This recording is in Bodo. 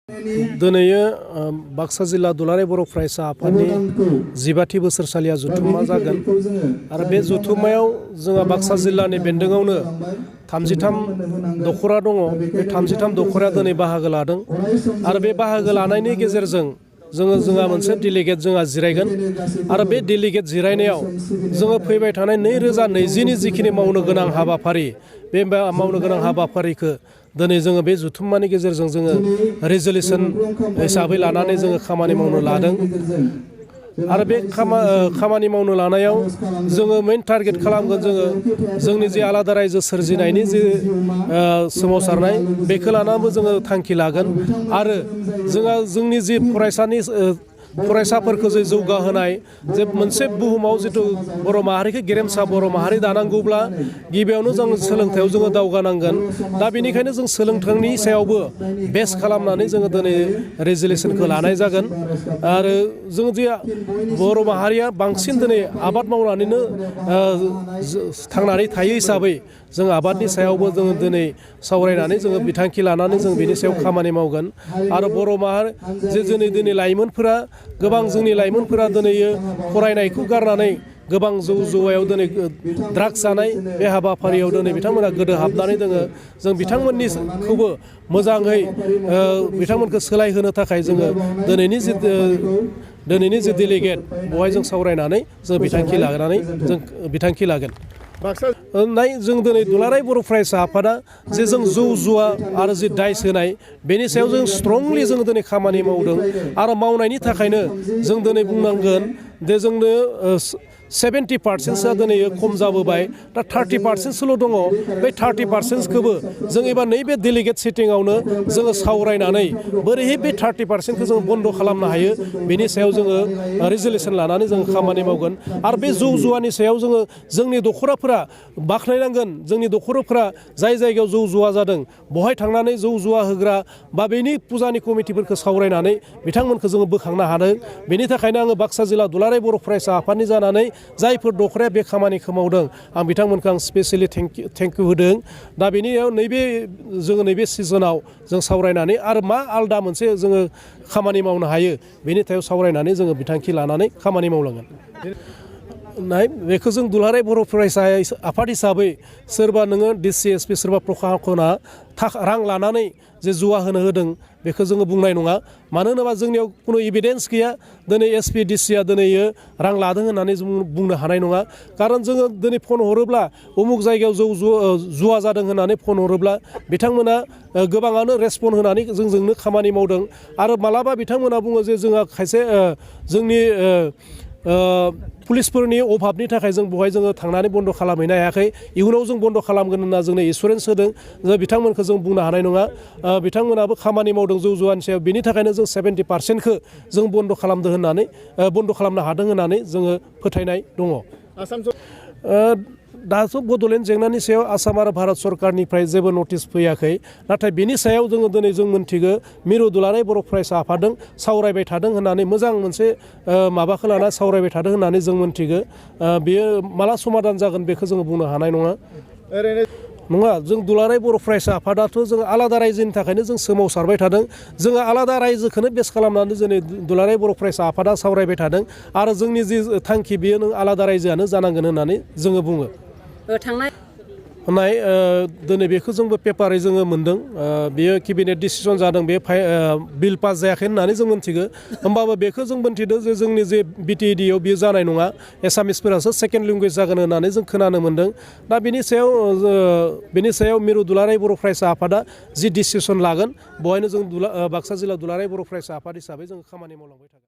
दिनैयो बाक्सा जिल्ला दुलाराय बर' फरायसा आफादनि 15थि बोसोरसालिया जथुम्मा जागोन आरो बे जथुम्मायाव जोंहा बाक्सा जिल्लानि बेन्दोङावनो 33 दखरा दङ। बे 33 दखराया दिनै बाहागो लादों आरो बे बाहागो लानायनि गेजेरजों जोंहा मोनसे डेलिगेट जिरायगोन आरो बे डेलिगेट जिरायनायाव जोङो फैबाय थानाय 2020नि जिखिनि मावनो गोनां हाबाफारि बे मावनो गोनां हाबाफारिखौ दिनै जोङो बे जथुम्मानि गेजेरजों जोङो रिजलिउसन हिसाबै लानानै जोङो खामानि मावनो लादों आरो बे खामानि मावनो लानायाव जोङो मेइन टारगेट खालामगोन जोंनि जे आलादा रायजो सोरजिनायनि जे सोमावसारनाय बेखौ लानानैबो जोङो थांखि लागोन आरो जोंनि जि फरायसाफोरखौ जे जौगाहोनाय जे मोनसे बुहुमाव जिथु बर' माहारिखौ गेरेमसा बर' माहारि दानांगौब्ला गिबियावनो जों सोलोंथायाव जोङो दावगानांगोन। दा बेनिखायनो जों सोलोंथाइनि सायावबो बेस खालामनानै जोङो दिनै रिजलिउसनखौ लानाय जागोन आरो जों जे बर' माहारिया बांसिन दिनै आबाद मावनानैनो थांनानै थायो हिसाबै जों आबादनि सायावबो जोङो दिनै सावरायनानै जोङो बिथांखि लानानै जों बेनि सायाव खामानि मावगोन आरो बर' माहारि जे दिनै लाइमोनफोरा गोबां जोंनि लाइमोनफोरा दिनै फरायनायखौ गारनानै गोबां जौ जुवायाव दिनै ड्राग्स जानाय बे हाबाफारियाव दिनै बिथांमोना गोदो हाबनानै दोङो। जों बिथांमोननिखौबो मोजाङै बिथांमोनखौ सोलायहोनो थाखाय जोङो दिनैनि जि डेलिगेट बेवहाय जों सावरायनानै जों बिथांखि लागोन। जों दिनै दुलाराय बर' फरायसा आफादा जे जों जौ जुवा आरो जि दाइस होनाय बेनि सायाव जों स्ट्रंलि जों दिनै खामानि मावदों आरो मावनायनि थाखायनो जों दिनै बुंनांगोन जे जोंनो 70%सोआ दिनै खम जाबोबाय दा 30%सोल' दङ। बे 30%खौबो जों एबा नैबे डेलिगेट सिटिंआवनो जोङो सावरायनानै बोरैहाय बे 30%खौ जों बन्द' खालामनो हायो बेनि सायाव जोङो रिजलिउसन लानानै जों खामानि मावगोन आरो बे जौ जुवानि सायाव जोंनि दखराफोरा बाख्नायनांगोन। जोंनि दखराफोरा जाय जायगायाव जौ जुवा जादों बहाय थांनानै जौ जुवा होग्रा बा बेनि फुजानि कमिटिफोरखौ सावरायनानै बिथांमोनखौ जोङो बोखांनो हादों। बेनि थाखायनो आङो बाक्सा जिल्ला दुलाराय बर' फरायसा आफादनि जानानै जायफोर दखराया बे खामानिखौ मावदों आं बिथांमोनखौ स्पेसियेलि थेंकिउ होदों। दा बेनियाव नैबे सिजनाव जों सावरायनानै आरो मा आलदा मोनसे जोङो खामानि मावनो हायो बेनि सायाव सावरायनानै जोङो बिथांखि लानानै खामानि मावलांगोन। बेखौ जों दुलाराय बर' फरायसा आफाद हिसाबै सोरबा नोङो DCSP सोरबा प्रखाखना रां लानानै जे जुवा होनो होदों बेखौ जोङो बुंनाय नङा। मानो होनोबा जोंनियाव खुनु एभिडेन्स गैया। दिनै SP DCया दिनै रां लादों होननानै जों बुंनो हानाय नङा। खारन जोङो दिनै फन हरोब्ला उमुक जायगायाव जुवा जादों होननानै फन हरोब्ला बिथांमोना गोबाङानो रेसपन्ड होनानै जोंजोंनो खामानि मावदों आरो मालाबा बिथांमोना बुङो जे जोंहा खायसे जोंनि पुलिसफोरनि अभाबनि थाखाय जों बेवहाय जोङो थांनानै बन्द' खालामहैनो हायाखै। इयुनाव जों बन्द' खालामगोन होनना जोंनो एसुरेन्स होदों। बिथांमोनखौ जों बुंनो हानाय नङा। बिथांमोनाबो खामानि मावदों जौ जुवानि सायाव। बेनि थाखायनो जों 70%खौ जों बन्द' खालामनो हादों होननानै जोङो फोथायनाय दङ। दाथ' बड'लेण्ड जेंनानि सायाव आसाम आरो भारत सरकारनिफ्राय जेबो नटिस फैयाखै। नाथाय बेनि सायाव दिनै जों मोनथिगौ मिरु दुलाराय बर' फरायसा आफादजों सावरायबाय थादों होननानै मोजां मोनसे माबाखौ लाना सावरायबाय थादों होननानै जों मोनथिगौ। बेयो माला समाधान जागोन बेखौ जोङो बुंनो हानाय नङा। नङा, जों दुलाराय बर' फरायसा आफादाथ' जों आलादा रायजोनि थाखायनो जों सोमावसारबाय थादों। जोङो आलादा रायजोखौनो बेस खालामनानै दिनै दुलाराय बर' फरायसा आफादा सावरायबाय थादों आरो जोंनि जि थांखि बेयो नों आलादा रायजोआनो जानांगोन होननानै जोङो बुङो। दिनै बेखौ जोंबो पेपारै जोङो मोन्दों। बेयो केबिनेट डिसिसन जादों। बे बिल पास जायाखै होननानै जों मोनथिगौ। होमबाबो बेखौ जों मोनथिदों जे जोंनि जे BTEDआव बेयो जानाय नङा। एसामिसफोरासो सेकेन्ड लेंगुवेज जागोन होननानै जों खोनानो मोन्दों। दा बेनि सायाव मिरु दुलाराय बर' फरायसा आफादा जि डिसिसन लागोन बेवहायनो जों बाक्सा जिल्ला दुलाराय बर' फरायसा आफाद हिसाबै जों खामानि मावलांबाय थागोन।